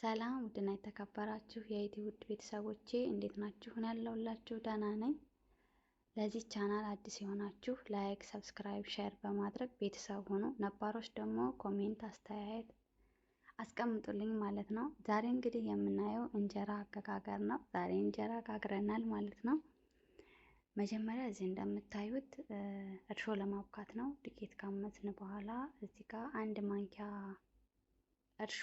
ሰላም ውድና የተከበራችሁ የኢቲ ውድ ቤተሰቦቼ እንዴት ናችሁ? እኔ ያለሁላችሁ ደህና ነኝ። ለዚህ ቻናል አዲስ የሆናችሁ like፣ subscribe፣ share በማድረግ ቤተሰብ ሁኑ። ነባሮች ደግሞ comment፣ አስተያየት አስቀምጡልኝ ማለት ነው። ዛሬ እንግዲህ የምናየው እንጀራ አገጋገር ነው። ዛሬ እንጀራ ጋግረናል ማለት ነው። መጀመሪያ እዚህ እንደምታዩት እርሾ ለማብካት ነው። ዱቄት ካመስን በኋላ እዚህ ጋር አንድ ማንኪያ እርሾ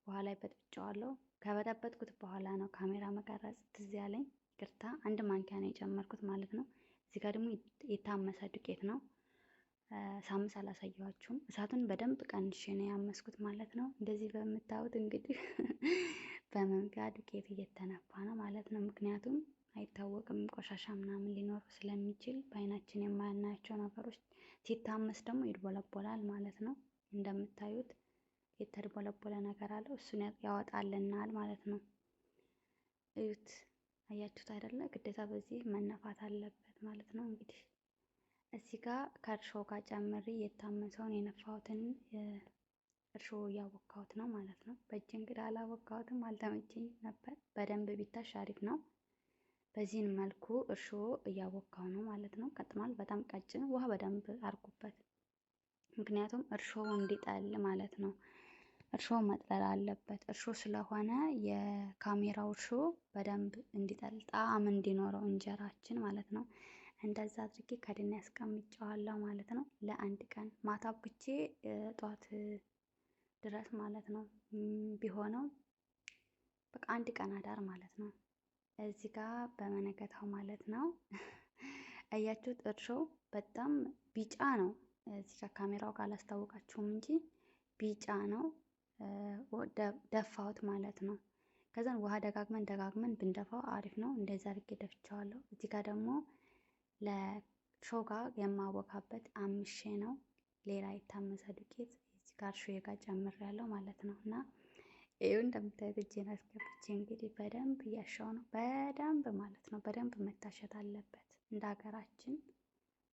ውሃ ላይ በጥብጨዋለሁ። ከበጠበጥኩት በኋላ ነው ካሜራ መቀረጽ ትዝ ያለኝ፣ ይቅርታ። አንድ ማንኪያ ነው የጨመርኩት ማለት ነው። እዚህ ጋር ደግሞ የታመሰ ዱቄት ነው። ሳምስ አላሳየኋችሁም። እሳቱን በደንብ ቀንሼ ነው ያመስኩት ማለት ነው። እንደዚህ በምታዩት እንግዲህ በመምፊያ ዱቄት እየተነፋ ነው ማለት ነው። ምክንያቱም አይታወቅም ቆሻሻ ምናምን ሊኖረው ስለሚችል በአይናችን የማናያቸው ነገሮች ሲታመስ ደግሞ ይድቦለቦላል ማለት ነው። እንደምታዩት የተድቦለቦለ ነገር አለው፣ እሱን ያወጣልናል ማለት ነው። እዩት፣ አያችሁት አይደለ? ግዴታ በዚህ መነፋት አለበት ማለት ነው። እንግዲህ እዚህ ጋር ከእርሾ ጋር ጨምሬ የታመሰውን የነፋሁትን እርሾ እያቦካሁት ነው ማለት ነው። በእጅ እንግዲህ አላቦካሁትም፣ አልተመቸኝም ነበር። በደንብ ቢታሽ አሪፍ ነው። በዚህን መልኩ እርሾ እያቦካሁ ነው ማለት ነው። ቀጥኗል። በጣም ቀጭን ውሃ በደንብ አርጉበት፣ ምክንያቱም እርሾ እንዲጠል ማለት ነው። እርሾ መጥለል አለበት። እርሾ ስለሆነ የካሜራው እርሾ በደንብ እንዲጠል ጣዕም እንዲኖረው እንጀራችን ማለት ነው። እንደዛ አድርጌ ከድኔ ያስቀምጨዋለሁ ማለት ነው። ለአንድ ቀን ማታ አብኩቼ ጠዋት ድረስ ማለት ነው ቢሆነው በቃ አንድ ቀን አዳር ማለት ነው። እዚህ ጋር በመነገታው ማለት ነው። እያችሁት እርሾ በጣም ቢጫ ነው። እዚህ ጋር ካሜራው ጋር አላስታወቃችሁም እንጂ ቢጫ ነው። ደፋሁት ማለት ነው። ከዛን ውሃ ደጋግመን ደጋግመን ብንደፋው አሪፍ ነው። እንደዛ አድርጌ ደፍቼዋለሁ። እዚህ ጋር ደግሞ ለእርሾ ጋር የማቦካበት አምሼ ነው። ሌላ የታመሰ ዱቄት እዚህ ጋር እርሾ ጋር ጨምሬያለሁ ማለት ነው። እና ይኸው እንደምታዩት እጄን አስገብቼ እንግዲህ በደንብ እያሻው ነው። በደንብ ማለት ነው። በደንብ መታሸት አለበት። እንደ ሀገራችን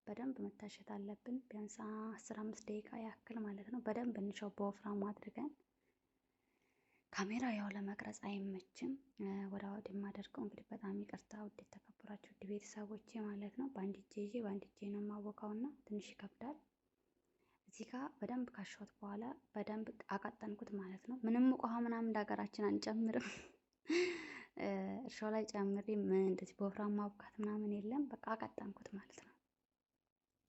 በደንብ መታሸት አለብን። ቢያንስ 15 ደቂቃ ያክል ማለት ነው። በደንብ እንሻው በወፍራሙ አድርገን። ካሜራ ያው ለመቅረጽ አይመችም። ወደ ወዲህ የማደርገው እንግዲህ በጣም ይቅርታ ውድ የተከበራችሁ ውድ ቤተሰቦቼ ማለት ነው። በአንድ እጄ ይዤ በአንድ እጄ ነው የማቦካው እና ትንሽ ይከብዳል። እዚህ ጋር በደንብ ካሸሁት በኋላ በደንብ አቃጠንኩት ማለት ነው። ምንም ውሃ ምናምን እንደ ሀገራችን አንጨምርም። እርሾ ላይ ጨምሬ እንደዚህ በወፍራም ማቡካት ምናምን የለም። በቃ አቃጠንኩት ማለት ነው።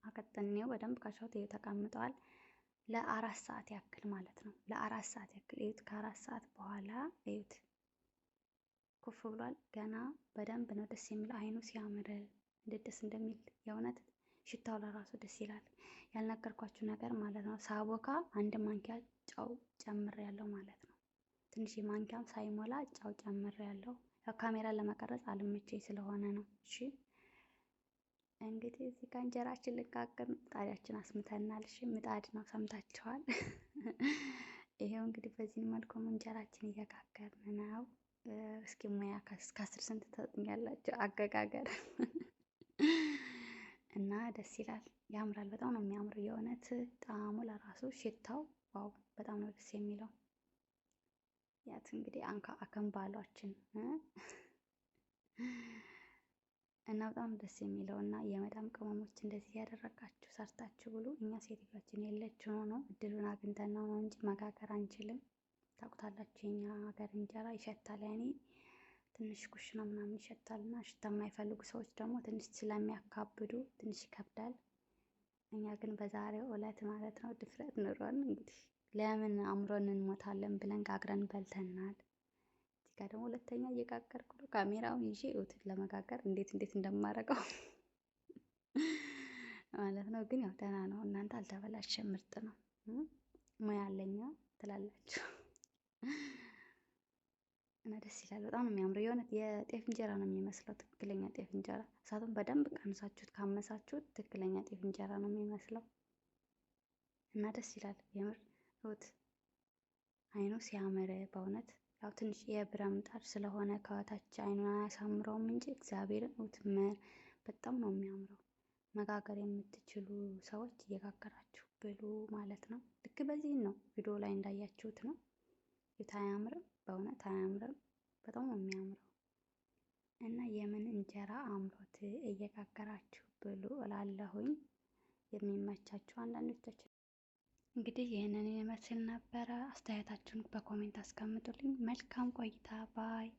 አቀጥኔው በደንብ ካሸሁት ይኸው ተቀምጠዋል። ለ4 ሰዓት ያክል ማለት ነው። ለ4 ሰዓት ያክል እዩት። ከ4 ሰዓት በኋላ እዩት ኩፍ ብሏል። ገና በደንብ ነው ደስ የሚል። አይኑ ሲያምር እንዴት ደስ እንደሚል የእውነት ሽታው ለራሱ ደስ ይላል። ያልነገርኳችሁ ነገር ማለት ነው ሳቦካ አንድ ማንኪያ ጨው ጨምሬያለሁ ማለት ነው። ትንሽ ማንኪያም ሳይሞላ ጨው ጨምሬያለሁ። ያው ካሜራ ለመቀረጽ አልመቸኝ ስለሆነ ነው። እሺ እንግዲህ እዚህ ጋር እንጀራችን ልጋግር ምጣዳችን አስምተናል። እሺ ምጣድ ነው ሰምታችኋል። ይሄው እንግዲህ በዚህ መልኩ እንጀራችን እየጋገርን ነው። እስኪ ሙያ ከ10 ስንት ትሰጡኛላችሁ? አገጋገር እና ደስ ይላል፣ ያምራል። በጣም ነው የሚያምረው የእውነት ጣዕሙ ለራሱ ሽታው wow፣ በጣም ነው ደስ የሚለው። ያት እንግዲህ አንካ አከምባሏችን እና በጣም ደስ የሚለው እና የመዳም ቅመሞች እንደዚህ ያደረጋችሁ ሰርታችሁ ብሉ። እኛ ሴትዮችን የለችው ነው እድሉን አግኝተን ነው እንጂ መጋገር አንችልም። ታውቁታላችሁ፣ የኛ ሀገር እንጀራ ይሸታል። ያኔ ትንሽ ኩሽና ምናምን ይሸታል እና ሽታ የማይፈልጉ ሰዎች ደግሞ ትንሽ ስለሚያካብዱ ትንሽ ይከብዳል። እኛ ግን በዛሬው ዕለት ማለት ነው ድፍረት ኑሮን እንግዲህ ለምን አምሮን እንሞታለን ብለን ጋግረን በልተናል። እዚህ ጋር ደግሞ ሁለተኛ እየጋገርኩ ነው። ካሜራውን ይዤ እዩት ለመጋገር እንዴት እንዴት እንደማደርገው ማለት ነው። ግን ያው ደህና ነው እናንተ አልተበላሸም፣ ምርጥ ነው። ሙያ አለኛ ትላላችሁ እና ደስ ይላል። በጣም ነው የሚያምረው። የእውነት የጤፍ እንጀራ ነው የሚመስለው፣ ትክክለኛ ጤፍ እንጀራ። እሳቱን በደንብ ቀንሳችሁት ካመሳችሁት ትክክለኛ ጤፍ እንጀራ ነው የሚመስለው እና ደስ ይላል የምር እዩት። አይኑ ሲያምር በእውነት ያው ትንሽ የብረት ምጣድ ስለሆነ ከታች አይኑን አያሳምረውም እንጂ እግዚአብሔርን እዩት፣ በጣም ነው የሚያምረው። መጋገር የምትችሉ ሰዎች እየጋገራችሁ ብሉ ማለት ነው። ልክ በዚህ ነው ቪዲዮ ላይ እንዳያችሁት ነው። አያምርም? በእውነት አያምርም? በጣም ነው የሚያምረው። እና የምን እንጀራ አምሮት እየጋገራችሁ ብሉ እላለሁኝ። የሚመቻችሁ አንዳንዶቻችን እንግዲህ ይህንን ይመስል ነበረ። አስተያየታችሁን በ comment አስቀምጡልኝ። መልካም ቆይታ bye።